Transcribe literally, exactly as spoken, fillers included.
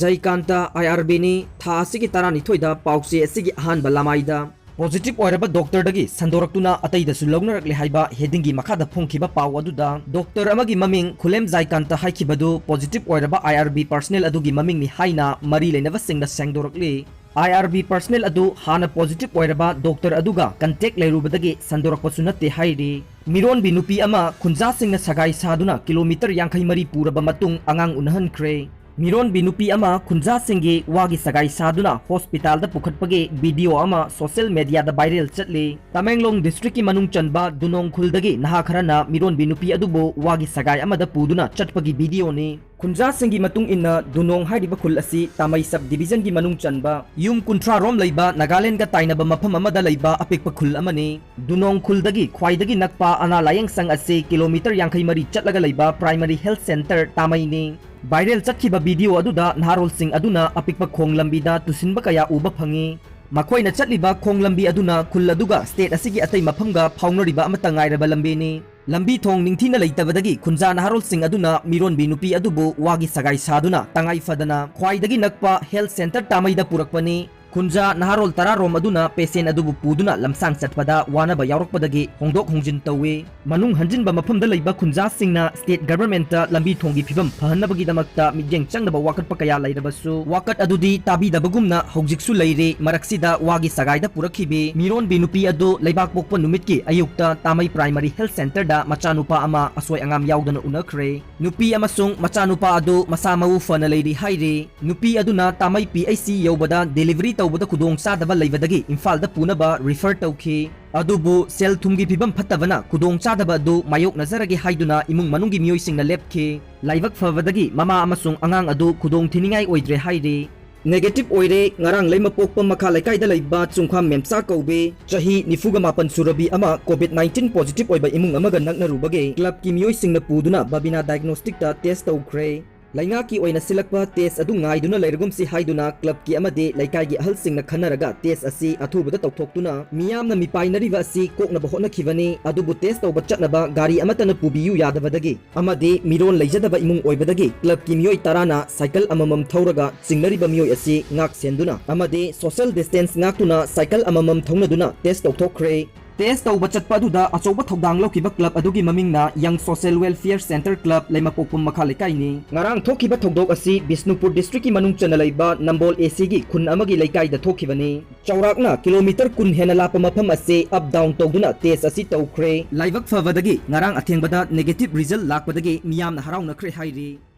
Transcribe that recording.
ꯖꯩꯀꯥꯟꯇ ꯑꯥꯏ R ꯕꯤꯅꯤ꯫ ꯊꯥ ꯑꯁꯤꯒꯤ ꯇꯔꯥꯅꯤꯊꯣꯏꯗ ꯄꯥꯎꯆꯦ ꯑꯁꯤꯒꯤ ꯑꯍꯥꯟꯕ ꯂꯃꯥꯏꯗ ꯄꯣꯖꯤꯇꯤꯚ ꯑꯣꯏꯔꯕ ꯗꯣꯛꯇꯔꯗꯒꯤ ꯁꯟꯗꯣꯔꯛꯇꯨꯅ ꯑꯇꯩꯗꯁꯨ ꯂꯧꯅꯔꯛꯂꯦ ꯍꯥꯏꯕ ꯍꯦꯗꯤꯡꯒꯤ ꯃꯈꯥꯗ ꯐꯣꯡꯈꯤꯕ ꯄꯥꯎ ꯑꯗꯨꯗ ꯗꯣꯛꯇꯔ ꯑꯃꯒꯤ ꯃꯃꯤꯡ ꯈꯨꯂꯦꯝ ꯖꯥꯏꯀꯥꯟꯇ ꯍꯥꯏꯈꯤꯕꯗꯨ ꯄꯣꯖꯤꯇꯤꯚ ꯑꯣꯏꯔꯕ ꯑꯥꯏ ꯑꯥꯔ ꯕꯤ ꯄꯔꯁꯅꯦꯜ ꯑꯗꯨꯒꯤ ꯃꯃꯤꯡꯅꯤ ꯍꯥꯏꯅ ꯃꯔꯤ ꯂꯩꯅꯕꯁꯤꯡꯅ ꯁꯦꯡꯗꯣꯔꯛꯂꯤ꯫ ꯑꯥꯏ ꯑꯥꯔ ꯕꯤ ꯄꯔꯁꯅꯦꯜ ꯑꯗꯨ ꯍꯥꯟꯅ ꯄꯣꯖꯤꯇꯤꯚ ꯑꯣꯏꯔꯕ ꯗꯣꯛꯇꯔ ꯑꯗꯨꯒ ꯀꯟꯇꯦꯛ ꯂꯩꯔꯨꯕꯗꯒꯤ ꯁꯟꯗꯣꯔꯛꯄꯁꯨ ꯅꯠꯇꯦ ꯍꯥꯏꯔꯤ꯫ ꯃꯤꯔꯣꯟꯕꯤ ꯅꯨꯄꯤ ꯑꯃ ꯈꯨꯟꯖꯥꯁꯤꯡꯅ ꯁꯒꯥꯏ ꯁꯥꯗꯨꯅ ꯀꯤꯂꯣꯃꯤꯇꯔ ꯌꯥꯡꯈꯩ ꯃꯔꯤ ꯄꯨꯔꯕ ꯃꯇꯨꯡ ꯑꯉꯥꯡ ꯎꯅꯍꯟꯈ꯭ꯔꯦ꯫ ꯃꯤꯔꯣꯟꯕꯤ ꯅꯨꯄꯤ ꯑꯃ ꯈꯨꯟꯖꯥꯁꯤꯡꯒꯤ ꯋꯥꯒꯤ ꯁꯒꯥꯏ ꯁꯥꯗꯨꯅ ꯍꯣꯁꯄꯤꯇꯥꯜꯗ ꯄꯨꯈꯠꯄꯒꯤ ꯚꯤꯗꯤꯑꯣ ꯑꯃ ꯁꯣꯁꯤꯌꯦꯜ ꯃꯦꯗꯤꯌꯥꯗ ꯚꯥꯏꯔꯦꯜ ꯆꯠꯂꯤ꯫ ꯇꯃꯦꯡꯂꯣꯡ ꯗꯤꯁꯇ꯭ꯔꯤꯛꯀꯤ ꯃꯅꯨꯡ ꯆꯟꯕ ꯗꯨꯅꯣꯡ ꯈꯨꯜꯗꯒꯤ ꯅꯍꯥ ꯈꯔꯅ ꯃꯤꯔꯣꯟꯕꯤ ꯅꯨꯄꯤ ꯑꯗꯨꯕꯨ ꯋꯥꯒꯤ ꯁꯒꯥꯏ ꯑꯃꯗ ꯄꯨꯗꯨꯅ ꯆꯠꯄꯒꯤ ꯚꯤꯗꯤꯑꯣꯅꯤ꯫ ꯈꯨꯟꯖꯥꯁꯤꯡꯒꯤ ꯃꯇꯨꯡ ꯏꯟꯅ, ꯗꯨꯅꯣꯡ ꯍꯥꯏꯔꯤꯕ ꯈꯨꯜ ꯑꯁꯤ ꯇꯥꯃꯩ ꯁꯕ ꯗꯤꯕꯤꯖꯟꯒꯤ ꯃꯅꯨꯡ ꯆꯟꯕ, ꯌꯨꯝ ꯀꯨꯟꯊ꯭ꯔꯥ ꯔꯣꯝ ꯂꯩꯕ ꯅꯥꯒꯥꯂꯦꯟꯗꯒ ꯇꯥꯏꯅꯕ ꯃꯐꯝ ꯑꯃꯗ ꯂꯩꯕ ꯑꯄꯤꯛꯄ ꯈꯨꯜ ꯑꯃꯅꯤ꯫ ꯗꯨꯅꯣꯡ ꯈꯨꯜꯗꯒꯤ ꯈ꯭ꯋꯥꯏꯗꯒꯤ ꯅꯛꯄ ꯑꯅꯥ ꯂꯥꯌꯦꯡ ꯁꯪ ꯑꯁꯤ ꯀꯤꯂꯣꯃꯤꯇꯔ ꯌꯥꯡꯈꯩ ꯃꯔꯤ ꯆꯠꯂꯒ ꯂꯩꯕ ꯄ꯭ꯔꯥꯏꯃꯔꯤ ꯍꯦꯜꯊ ꯁꯦꯟꯇꯔ ꯇꯥꯃꯩꯅꯤ꯫ ꯚꯥꯏꯔꯦꯜ ꯆꯠꯈꯤꯕ ꯚꯤꯗꯤꯑꯣ ꯑꯗꯨꯗ ꯅꯍꯥꯔꯣꯜꯁꯤꯡ ꯑꯗꯨꯅ ꯑꯄꯤꯛꯄ ꯈꯣꯡ ꯂꯝꯕꯤꯗ ꯇꯨꯁꯤꯟꯕ ꯀꯌꯥ ꯎꯕ ꯐꯪꯉꯤ꯫ ꯃꯈꯣꯏꯅ ꯆꯠꯂꯤꯕ ꯈꯣꯡ ꯂꯝꯕꯤ ꯑꯗꯨꯅ ꯈꯨꯜ ꯑꯗꯨꯒ ꯁ꯭ꯇꯦꯠ ꯑꯁꯤꯒꯤ ꯑꯇꯩ ꯃꯐꯝꯒ ꯐꯥꯎꯅꯔꯤꯕ ꯑꯃꯠꯇ ꯉꯥꯏꯔꯕ ꯂꯝꯕꯤꯅꯤ꯫ ꯂꯝꯕꯤ ꯊꯣꯡ ꯅꯤꯡꯊꯤꯅ ꯂꯩꯇꯕꯗꯒꯤ ꯈꯨꯟꯖꯥ ꯅꯍꯥꯔꯣꯜꯁꯤꯡ ꯑꯗꯨꯅ ꯃꯤꯔꯣꯟꯕꯤ ꯅꯨꯄꯤ ꯑꯗꯨꯕꯨ ꯋꯥꯒꯤ ꯁꯒꯥꯏ ꯁꯥꯗꯨꯅ ꯇꯉꯥꯏ ꯐꯗꯅ ꯈ꯭ꯋꯥꯏꯗꯒꯤ ꯅꯛꯄ ꯍꯦꯜꯊ ꯁꯦꯟꯇꯔ ꯇꯥꯃꯩꯗ ꯄꯨꯔꯛꯄꯅꯤ꯫ ꯈꯨꯟꯖꯥ ꯅꯍꯥꯔꯣꯜ ꯇꯔꯥ ꯔꯣꯝ ꯑꯗꯨꯅ ꯄꯦꯁꯦꯟ ꯑꯗꯨꯕꯨ ꯄꯨꯗꯨꯅ ꯂꯝꯁꯥꯡ ꯆꯠꯄꯗ ꯋꯥꯅꯕ ꯌꯥꯎꯔꯛꯄꯗꯒꯤ ꯍꯣꯡꯗꯣꯛ ꯍꯣꯡꯖꯤꯟ ꯇꯧꯏ꯫ ꯃꯅꯨꯡ ꯍꯟꯖꯤꯟꯕ ꯃꯐꯝꯗ ꯂꯩꯕ ꯈꯨꯟꯖꯥꯁꯤꯡꯅ ꯁ꯭ꯇꯦꯠ ꯒꯚꯔꯟꯃꯦꯟꯠꯇ ꯂꯝꯕꯤ ꯊꯣꯡꯒꯤ ꯐꯤꯕꯝ ꯐꯍꯟꯅꯕꯒꯤꯗꯃꯛꯇ ꯃꯤꯠꯌꯦꯡ ꯆꯪꯅꯕ ꯋꯥꯀꯠꯄ ꯀꯌꯥ ꯂꯩꯔꯕꯁꯨ, ꯋꯥꯀꯠ ꯑꯗꯨꯗꯤ ꯇꯥꯕꯤꯗꯕꯒꯨꯝꯅ ꯍꯧꯖꯤꯛꯁꯨ ꯂꯩꯔꯤ꯫ ꯃꯔꯛꯁꯤꯗ ꯋꯥꯒꯤ ꯁꯒꯥꯏꯗ ꯄꯨꯔꯛꯈꯤꯕꯤ ꯃꯤꯔꯣꯟꯕꯤ ꯅꯨꯄꯤ ꯑꯗꯨ ꯂꯩꯕꯥꯛꯄꯣꯛꯄ ꯅꯨꯃꯤꯠꯀꯤ ꯑꯌꯨꯛꯇ ꯇꯥꯃꯩ ꯄ꯭ꯔꯥꯏꯃꯔꯤ ꯍꯦꯜꯊ ꯁꯦꯟꯇꯔꯗ ꯃꯆꯥꯅꯨꯄꯥ ꯑꯃ ꯑꯁꯣꯏ ꯑꯉꯥꯝ ꯌꯥꯎꯗꯅ ꯎꯅꯈ꯭ꯔꯦ꯫ ꯅꯨꯄꯤ ꯑꯃꯁꯨꯡ ꯃꯆꯥꯅꯨꯄꯥ ꯑꯗꯨ ꯃꯁꯥ ꯃꯎ ꯐꯅ ꯂꯩꯔꯤ ꯍꯥꯏꯔꯤ꯫ ꯅꯨꯄꯤ ꯑꯗꯨꯅ ꯇꯥꯃꯩ ꯄꯤ ꯑꯩꯆ ꯁꯤ ꯌꯧꯕꯗ ꯗꯦꯂꯤꯚꯔꯤ ꯇꯧꯕꯗ ꯈꯨꯗꯣꯡ ꯆꯥꯗꯕ ꯂꯩꯕꯗꯒꯤ ꯏꯝꯐꯥꯜꯗ ꯄꯨꯅꯕ ꯔꯤꯐꯔ ꯇꯧꯈꯤ꯫ ꯑꯗꯨꯕꯨ ꯁꯦꯜ ꯊꯨꯝꯒꯤ ꯐꯤꯕꯝ ꯐꯠꯇꯕꯅ ꯈꯨꯗꯣꯡ ꯆꯥꯗꯕ ꯑꯗꯨ ꯃꯥꯌꯣꯛꯅꯖꯔꯒꯦ ꯍꯥꯏꯗꯨꯅ ꯏꯃꯨꯡ ꯃꯅꯨꯡꯒꯤ ꯃꯤꯑꯣꯏꯁꯤꯡꯅ ꯂꯦꯞꯈꯤ꯫ ꯂꯥꯏꯕꯛ ꯐꯕꯗꯒꯤ ꯃꯃꯥ ꯑꯃꯁꯨꯡ ꯑꯉꯥꯡ ꯑꯗꯨ ꯈꯨꯗꯣꯡ ꯊꯤꯅꯤꯡꯉꯥꯏ ꯑꯣꯏꯗ꯭ꯔꯦ ꯍꯥꯏꯔꯤ꯫ ꯅꯦꯒꯦꯇꯤꯚ ꯑꯣꯏꯔꯦ꯫ ꯉꯔꯥꯡ ꯂꯩꯃꯄꯣꯛꯄ ꯃꯈꯥ ꯂꯩꯀꯥꯏꯗ ꯂꯩꯕ ꯆꯨꯡꯈꯥꯝ ꯃꯦꯝꯆꯥ ꯀꯧꯕꯤ, ꯆꯍꯤ ꯅꯤꯐꯨꯒ ꯃꯥꯄꯟ ꯁꯨꯔꯕꯤ ꯑꯃ ꯀꯣꯚꯤꯗ ꯅꯥꯏꯟꯇꯤꯟ ꯄꯣꯖꯤꯇꯤꯚ ꯑꯣꯏꯕ ꯏꯃꯨꯡ ꯑꯃꯒ ꯅꯛꯅꯔꯨꯕꯒꯤ ꯀ꯭ꯂꯕꯀꯤ ꯃꯤꯑꯣꯏꯁꯤꯡꯅ ꯄꯨꯗꯨꯅ ꯕꯕꯤꯅꯥ ꯗꯥꯏꯒꯅꯣꯁꯇꯤꯛꯇ ꯇꯦꯁ ꯇꯧꯈ꯭ꯔꯦ꯫ ꯂꯩꯉꯥꯛꯀꯤ ꯑꯣꯏꯅ ꯁꯤꯜꯂꯛꯄ ꯇꯦꯁ ꯑꯗꯨ ꯉꯥꯏꯗꯨꯅ ꯂꯩꯔꯒꯨꯝꯁꯤ ꯍꯥꯏꯗꯨꯅ ꯀ꯭ꯂꯕꯀꯤ ꯑꯃꯗꯤ ꯂꯩꯀꯥꯏꯒꯤ ꯑꯍꯜꯁꯤꯡꯅ ꯈꯟꯅꯔꯒ ꯇꯦꯁ ꯑꯁꯤ ꯑꯊꯨꯕꯗ ꯇꯧꯊꯣꯛꯇꯨꯅ ꯃꯤꯌꯥꯝꯅ ꯃꯤꯄꯥꯏꯅꯔꯤꯕ ꯑꯁꯤ ꯀꯣꯛꯅꯕ ꯍꯣꯠꯅꯈꯤꯕꯅꯤ꯫ ꯑꯗꯨꯕꯨ ꯇꯦꯁ ꯇꯧꯕ ꯆꯠꯅꯕ ꯒꯥꯔꯤ ꯑꯃꯠꯇꯅ ꯄꯨꯕꯤꯌꯨ ꯌꯥꯗꯕꯗꯒꯤ ꯑꯃꯗꯤ ꯃꯤꯔꯣꯟ ꯂꯩꯖꯗꯕ ꯏꯃꯨꯡ ꯑꯣꯏꯕꯗꯒꯤ ꯀ꯭ꯂꯕꯀꯤ ꯃꯤꯑꯣꯏ ꯇꯔꯥꯅ ꯁꯥꯏꯀꯜ ꯑꯃꯃꯝ ꯊꯧꯔꯒ ꯆꯤꯡꯅꯔꯤꯕ ꯃꯤꯑꯣꯏ ꯑꯁꯤ ꯉꯥꯛ ꯁꯦꯟꯗꯨꯅ ꯑꯃꯗꯤ social distance ꯉꯥꯛꯇꯨꯅ ꯁꯥꯏꯀꯜ ꯑꯃꯃꯝ ꯊꯧꯅꯗꯨꯅ ꯇꯦꯁ ꯇꯧꯊꯣꯛꯈ꯭ꯔꯦ꯫ ꯇꯦꯁ ꯇꯧꯕ ꯆꯠꯄ ꯑꯗꯨꯗ ꯑꯆꯧꯕ ꯊꯧꯗꯥꯡ ꯂꯧꯈꯤꯕ ꯀ꯭ꯂꯕ ꯑꯗꯨꯒꯤ ꯃꯃꯤꯡꯅ Young Social Welfare Centre Club, ꯂꯩꯃꯄꯣꯛꯄꯝ ꯃꯈꯥ ꯂꯩꯀꯥꯏꯅꯤ꯫ ꯉꯔꯥꯡ ꯊꯣꯛꯈꯤꯕ ꯊꯧꯗꯣꯛ ꯑꯁꯤ ꯕꯤꯁꯅꯨꯄꯨꯔ ꯗꯤꯁꯇ꯭ꯔꯤꯛꯀꯤ ꯃꯅꯨꯡ ꯆꯟꯅ ꯂꯩꯕ ꯅꯝꯕꯣꯜ ꯑꯦ ꯁꯤꯒꯤ ꯈꯨꯟ ꯑꯃꯒꯤ ꯂꯩꯀꯥꯏꯗ ꯊꯣꯛꯈꯤꯕꯅꯤ꯫ ꯆꯥꯎꯔꯥꯛꯅ ꯀꯤꯂꯣꯃꯤꯇꯔ ꯀꯨꯟ ꯍꯦꯟꯅ ꯂꯥꯞꯄ ꯃꯐꯝ ꯑꯁꯤ ꯑꯞ ꯗꯥꯎꯟ ꯇꯧꯗꯨꯅ ꯇꯦꯁ ꯑꯁꯤ ꯇꯧꯈ꯭ꯔꯦ꯫ ꯂꯥꯏꯕꯛ ꯐꯕꯗꯒꯤ ꯉꯔꯥꯡ ꯑꯊꯦꯡꯕꯗ ꯅꯦꯒꯦꯇꯤꯚ ꯔꯤꯖꯜ ꯂꯥꯛꯄꯗꯒꯤ ꯃꯤꯌꯥꯝꯅ ꯍꯔꯥꯎꯅꯈ꯭ꯔꯦ ꯍꯥꯏꯔꯤ꯫